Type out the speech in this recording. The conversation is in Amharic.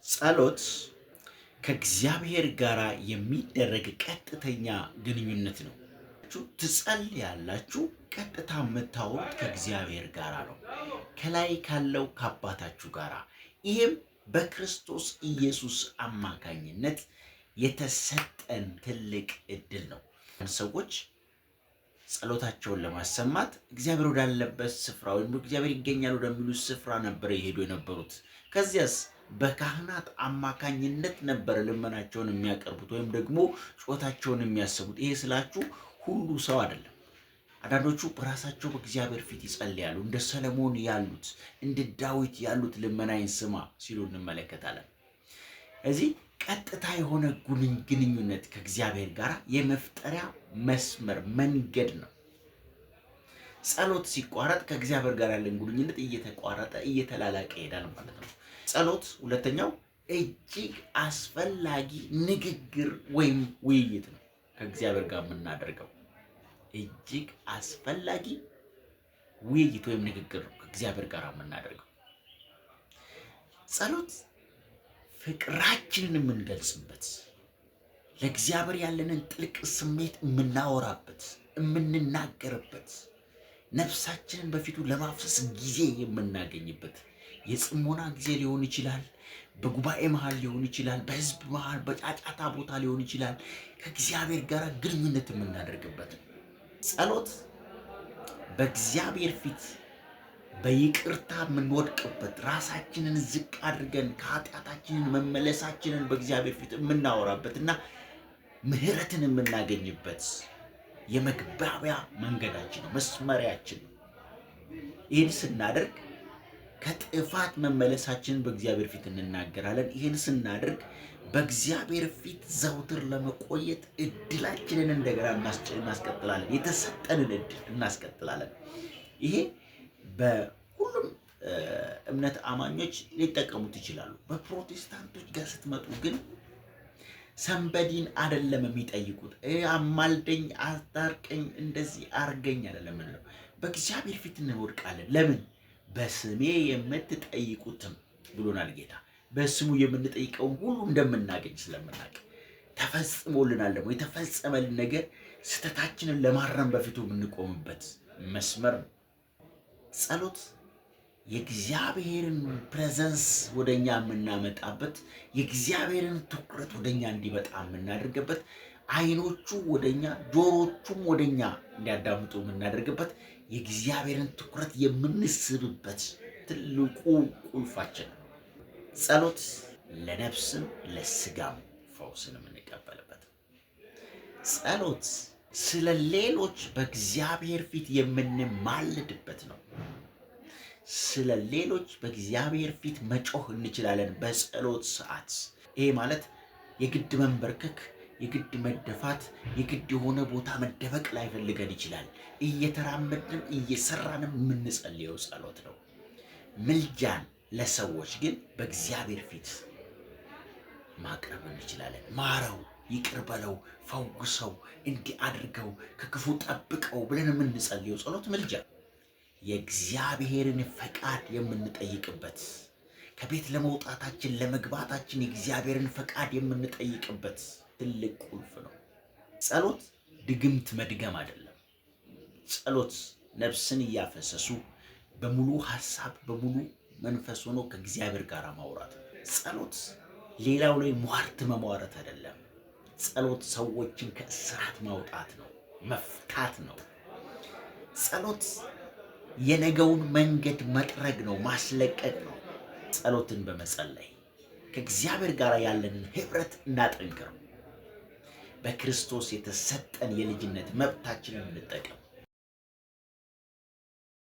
ጸሎት ከእግዚአብሔር ጋር የሚደረግ ቀጥተኛ ግንኙነት ነው። ትጸልያላችሁ፣ ቀጥታ የምታወሩት ከእግዚአብሔር ጋር ነው፣ ከላይ ካለው ከአባታችሁ ጋር። ይህም በክርስቶስ ኢየሱስ አማካኝነት የተሰጠን ትልቅ እድል ነው። ሰዎች ጸሎታቸውን ለማሰማት እግዚአብሔር ወዳለበት ስፍራ ወይም እግዚአብሔር ይገኛል ወደሚሉት ስፍራ ነበር የሄዱ የነበሩት። ከዚያስ በካህናት አማካኝነት ነበር ልመናቸውን የሚያቀርቡት ወይም ደግሞ ጩኸታቸውን የሚያሰቡት። ይሄ ስላችሁ ሁሉ ሰው አይደለም። አንዳንዶቹ በራሳቸው በእግዚአብሔር ፊት ይጸልያሉ። እንደ ሰለሞን ያሉት፣ እንደ ዳዊት ያሉት ልመናዬን ስማ ሲሉ እንመለከታለን። እዚህ ቀጥታ የሆነ ግንኙነት ከእግዚአብሔር ጋር የመፍጠሪያ መስመር መንገድ ነው። ጸሎት ሲቋረጥ ከእግዚአብሔር ጋር ያለን ግንኙነት እየተቋረጠ እየተላላቀ ይሄዳል ማለት ነው። ጸሎት ሁለተኛው እጅግ አስፈላጊ ንግግር ወይም ውይይት ነው። ከእግዚአብሔር ጋር የምናደርገው እጅግ አስፈላጊ ውይይት ወይም ንግግር ነው። ከእግዚአብሔር ጋር የምናደርገው ጸሎት ፍቅራችንን የምንገልጽበት፣ ለእግዚአብሔር ያለንን ጥልቅ ስሜት የምናወራበት፣ የምንናገርበት፣ ነፍሳችንን በፊቱ ለማፍሰስ ጊዜ የምናገኝበት የጽሞና ጊዜ ሊሆን ይችላል። በጉባኤ መሃል ሊሆን ይችላል። በሕዝብ መሃል፣ በጫጫታ ቦታ ሊሆን ይችላል። ከእግዚአብሔር ጋር ግንኙነት የምናደርግበት ነው። ጸሎት በእግዚአብሔር ፊት በይቅርታ የምንወድቅበት፣ ራሳችንን ዝቅ አድርገን ከኃጢአታችንን መመለሳችንን በእግዚአብሔር ፊት የምናወራበት እና ምሕረትን የምናገኝበት የመግባቢያ መንገዳችን ነው፣ መስመሪያችን ነው። ይህን ስናደርግ ከጥፋት መመለሳችንን በእግዚአብሔር ፊት እንናገራለን። ይህን ስናደርግ በእግዚአብሔር ፊት ዘውትር ለመቆየት እድላችንን እንደገና እናስቀጥላለን። የተሰጠንን እድል እናስቀጥላለን። ይሄ በሁሉም እምነት አማኞች ሊጠቀሙት ይችላሉ። በፕሮቴስታንቶች ጋር ስትመጡ ግን somebody ን አይደለም የሚጠይቁት። አማልደኝ፣ አስታርቀኝ፣ እንደዚህ አርገኝ አይደለም የምንለው። በእግዚአብሔር ፊት እንወድቃለን። ለምን? በስሜ የምትጠይቁትም ብሎናል ጌታ። በስሙ የምንጠይቀውን ሁሉ እንደምናገኝ ስለምናውቅ ተፈጽሞልናል። ደግሞ የተፈጸመልን ነገር ስህተታችንን ለማረም በፊቱ የምንቆምበት መስመር ነው። ጸሎት የእግዚአብሔርን presence ወደኛ የምናመጣበት፣ የእግዚአብሔርን ትኩረት ወደኛ እንዲመጣ የምናደርግበት፣ አይኖቹ ወደኛ ጆሮቹም ወደኛ እንዲያዳምጡ የምናደርግበት፣ የእግዚአብሔርን ትኩረት የምንስብበት ትልቁ ቁልፋችን ነው። ጸሎት ለነፍስም ለስጋም ፈውስን የምንቀበልበት። ጸሎት ስለ ሌሎች በእግዚአብሔር ፊት የምንማልድበት ነው። ስለ ሌሎች በእግዚአብሔር ፊት መጮህ እንችላለን በጸሎት ሰዓት። ይሄ ማለት የግድ መንበርከክ፣ የግድ መደፋት፣ የግድ የሆነ ቦታ መደበቅ ላይፈልገን ይችላል። እየተራመድንም እየሰራንም የምንጸልየው ጸሎት ነው። ምልጃን ለሰዎች ግን በእግዚአብሔር ፊት ማቅረብ እንችላለን። ማረው፣ ይቅር በለው፣ ፈውሰው፣ እንዲህ አድርገው፣ ከክፉ ጠብቀው ብለን የምንጸልየው ጸሎት ምልጃ፣ የእግዚአብሔርን ፈቃድ የምንጠይቅበት፣ ከቤት ለመውጣታችን ለመግባታችን የእግዚአብሔርን ፈቃድ የምንጠይቅበት ትልቅ ቁልፍ ነው። ጸሎት ድግምት መድገም አይደለም። ጸሎት ነፍስን እያፈሰሱ በሙሉ ሀሳብ በሙሉ መንፈስ ሆኖ ከእግዚአብሔር ጋር ማውራት ነው። ጸሎት ሌላው ላይ ሟርት መሟረት አይደለም። ጸሎት ሰዎችን ከእስራት ማውጣት ነው፣ መፍታት ነው። ጸሎት የነገውን መንገድ መጥረግ ነው፣ ማስለቀቅ ነው። ጸሎትን በመጸለይ ከእግዚአብሔር ጋር ያለንን ህብረት እናጠንክረው። በክርስቶስ የተሰጠን የልጅነት መብታችንን እንጠቀም።